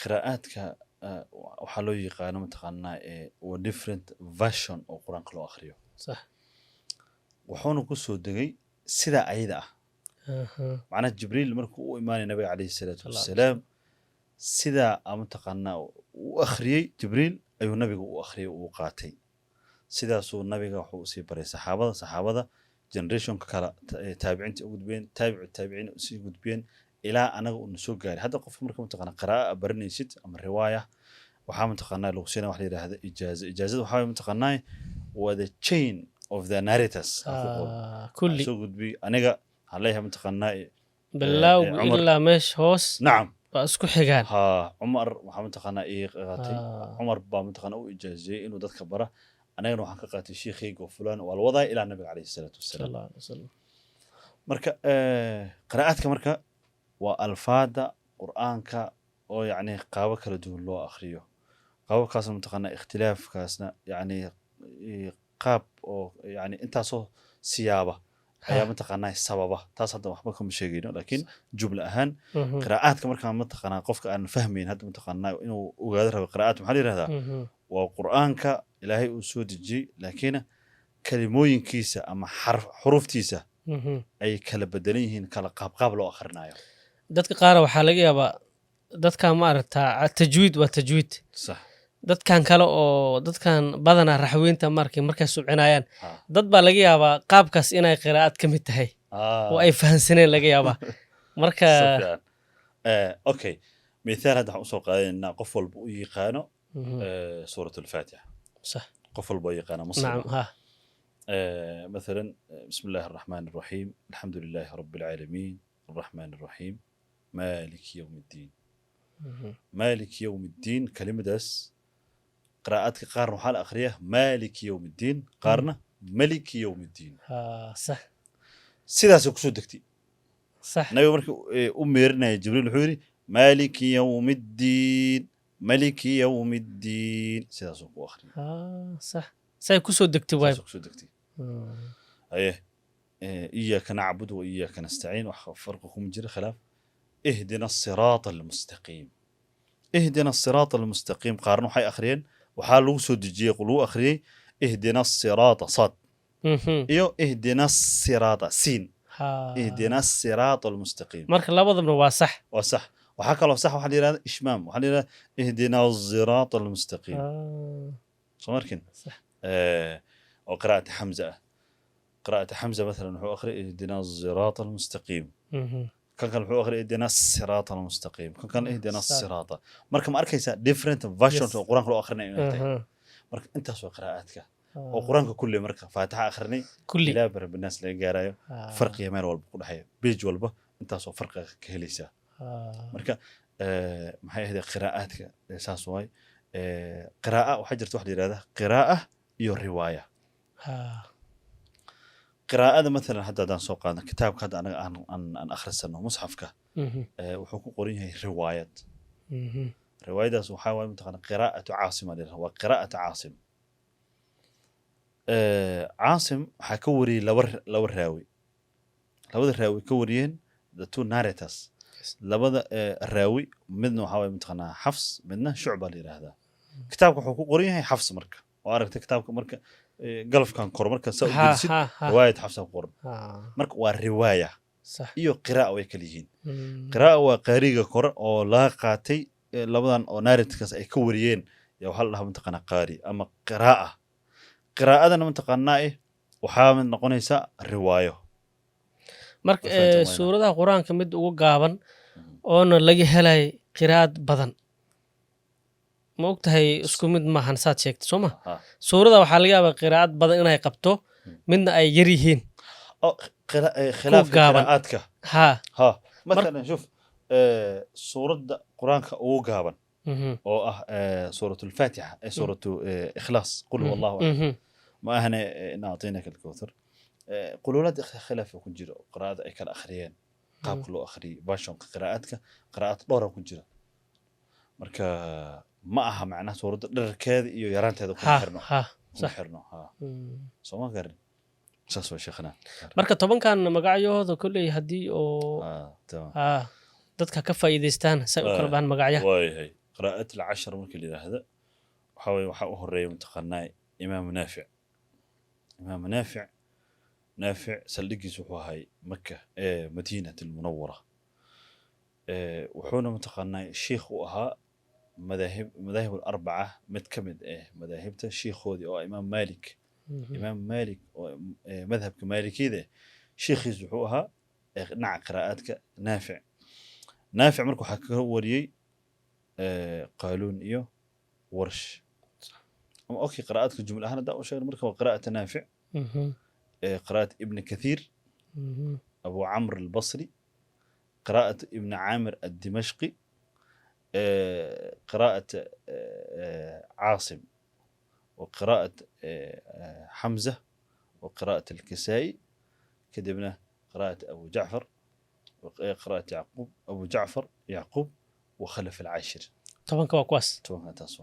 Qiraa'aadka waxaa loo yaqaano, mataqaanaa, waa different version oo Qur-aanka loo akhriyo. Wuxuuna ku soo degay sidaa ayada ah. Macnaha, Jibriil markuu u imaanay nabiga calayhi salaatu Sallallahu alayhi wasalaam, sidaa mataqaanaa u akhriyey Jibriil ayuu nabiga u akhriyey, uu qaatay. Sidaasuu nabiga wuxuu usii baray saxaabada, saxaabada generationka kale, taabiciinta u gudbeen, taabicu taabiciin usii gudbeen, ilaa anaga uuna soo gaaray. Hadda qofka marka, mataqaana, qiraa'a baranaysid ama riwaaya, waxaa, mataqaanaa, lagu siinaya wax la yidhaahda ijaaza. Ijaazada waxaa waye, mataqaanaa, waa the chain of the narrators aa ku qoran. Kulli soo gudbiyey. Aniga waxaan leeyahay, mataqaanaa, bilowgu Cumar. Ilaa meesha hoos waa isku xigaan. Ha, Cumar waxaa, mataqaanaa, ii qaatay. Cumar baa, mataqaanaa, u ijaaziyey inuu dadka bara. Anagana waxaan ka qaatay shiikhayga oo fulaan. Waa la wadaa ilaa nabiga calayhi salaatu wasalaam. Sallallahu alayhi wasallam. Marka qiraa'aadka marka waa alfaada Qur'aanka oo yacni qaabo kala duwan loo akhriyo. Qaababkaasna, mataqaanaa, ikhtilaafkaasna yacni qaab oo yacni intaasoo siyaaba ayaa, mataqaanaa, sababa. Taas hadda waxba kama sheegayno, laakiin jumla ahaan qiraa'aadka markaa, mataqaanaa, qofka aan fahmayn hadda, mataqaanaa, inuu ogaado rabo, qiraa'aad maxaa la yihahdaa? Waa Qur'aanka Ilaahay uu soo dejiyey, laakiin kalimooyinkiisa ama xuruftiisa ay kala bedelan yihiin, kala qaabqaab loo akhrinayo. Dadka qaar waxaa laga yaabaa, dadkan ma aragtaa, tajwiid waa tajwiid. Dadkan kale oo dadkan badanaa raxweynta markay subcinayaan, dad baa laga yaabaa qaabkaas inay qiraa'ad ka mid tahay oo ay fahansaneen laga yaabaa marka. Si fiican. Okay, mithaal hadda waxaan usoo qaadanaynaa qof walba u yaqaano suurat Alfaatixa. Qof walba u yaqaano muslim. nacam ha مثلا بسم الله الرحمن الرحيم، الحمد لله رب العالمين، الرحمن الرحيم، مالك يوم الدين. مالك يوم الدين، kelimadaas qiraa'aadka qaarna waxaa la akhriyaa مالك يوم الدين، qaarna ملك يوم الدين. ha sax Sidaasay kusoo degtay. Nabiga markii u meerinaya Jibriil wuxuu yidhi: مالك يوم الدين، ملك يوم الدين. Sidaasuu ku akhriyay. ha sax say kusoo degtay waay. Sidaasuu kusoo degtay. Aye, إياك نعبد وإياك نستعين, wax farqi kuma jira, khilaaf. اهدنا الصراط المستقيم، اهدنا الصراط المستقيم, qaarna waxay akhriyeen, waxaa lagu soo dejiyey, lagu akhriyey اهدنا الصراط sad iyo اهدنا الصراط siin. اهدنا الصراط المستقيم. Marka labadabna waa sax. Waa sax. Waxaa kaloo sax waxaa la yidhahda ishmaam, waxaa la yidhahda اهدنا الصراط المستقيم. Soo markin oo qiraa'ata Xamza ah. Qiraa'ata Xamza mathalan wuxuu akhriyay اهدنا الصراط المستقيم. Kan kale wuxuu akhriyay اهدنا الصراط المستقيم, kan kale اهدنا الصراط. Marka ma arkaysaa different versions oo Qur-aanka loo akhrinayo inay tahay? Marka intaas waa qiraa'aadka oo Qur-aanka kulli. Marka Faatixa akhrinay kulli ilaa barabinaas laga gaarayo, farqiga meel walba ku dhexeeya, page walba intaasoo farqiga ka helaysaa. Marka maxay ahayd qiraa'aadka? Saas waay. Qiraa'a waxaa jirta wax la yidhahda qiraa'a iyo riwaaya. Qiraa'ada mathalan hadda haddaan soo qaadno kitaabka hadda anaga aan akhrisano, musxafka, wuxuu ku qoran yahay riwaayad. Riwaayadaas waxaa waaye, mataqaana, qiraa'atu Caasim aa la yidhahda, waa qiraa'atu Caasim. Caasim waxaa ka wariyey laba raawi. Labada raawi ka wariyeen, the two narrators, labada raawi, midna waxaa waaye, mataqaanaa, Xafs, midna Shucba la yidhaahdaa. Kitaabka wuxuu ku qoran yahay Xafs. Marka oo aragtay kitaabka marka galafkan koro, marka saa u gelisid, riwaayat Xafsa ku qoran. Marka waa riwaaya iyo qiraa'a way kala yihiin. Qiraa'a waa qaariga kore oo laga qaatay, labadan oo narratorkaas ay ka wariyeen yaa waxaa la dhahaa, mataqaanaa, qaari ama qiraa'a. Qiraa'adana, mataqaanaa, waxaa mid noqonaysa riwaayo. Marka Waa fahanteen wayna. Suuradaha Qur-aanka mid ugu gaaban oona laga helay qiraa'ad badan, ma og tahay? Isku mid maahan saad sheegtay, soo ma? Ha. Suurada waxaa laga yaabaa qiraa'ad badan inay qabto, midna ay yar yihiin. Oo khilaafka gaaban. Qiraa'aadka. Ha, mathalan shuf, suuradda Qur-aanka ugu gaaban oo ah suuratu Alfaatixa, suuratu Ikhlaas, قل هو الله أحد. Ma ahane إنا أعطيناك الكوثر. Quluulada khilaaf ku jiro, qiraa'ada ay kala akhriyeen, qaabka loo akhriyey, versionka qiraa'aadka, qiraa'ad dhowra ku jira. Marka ma aha macnaha suuradda dherarkeeda iyo yaraanteeda kuma xirno, kuma xirno. Ha. Soo ma garin? Saas waa, sheekhana. Marka 10-kan magacyahooda kolley haddii oo Ah, tamam. Dadka ka faa'iidaystaan say u kala bahan magacyaha. Waayahay. Qiraa'at alcashar markii la yidhaahdo, waxaa weye waxaa u horeeya, mataqaanaa, Imaam Naafic. Imaam Naafic, Naafic saldhigiis wuxuu ahay Maka, Madiinat Almunawara. Wuxuuna, mataqaanaa, shiikh u ahaa madaahib alarbaca mid ka mid ah madaahibta shiikhoodii oo ah Imaam Malik. Imaam Malik oo madhabka Maalikiyada shiikhiis wuxuu ahaa dhinaca qiraa'aadka Naafic. Naafic marka waxaa kaga wariyey Qaaluun iyo Warsh. Ama okay, qiraa'aadka jumla ahaan haddaan u sheegno marka waa qiraa'ata Naafic, qiraa'at Ibn Kathiir, Abu Camr Albasri, qiraa'at Ibn Caamir Addimashqi, qiraa'at Caasim وقراءة حمزة وقراءة الكسائي، كدبنا قراءة أبو جعفر وقراءة يعقوب، أبو جعفر يعقوب وخلف العاشر. 10-ka waa kuwaas. 10-ka taas waa.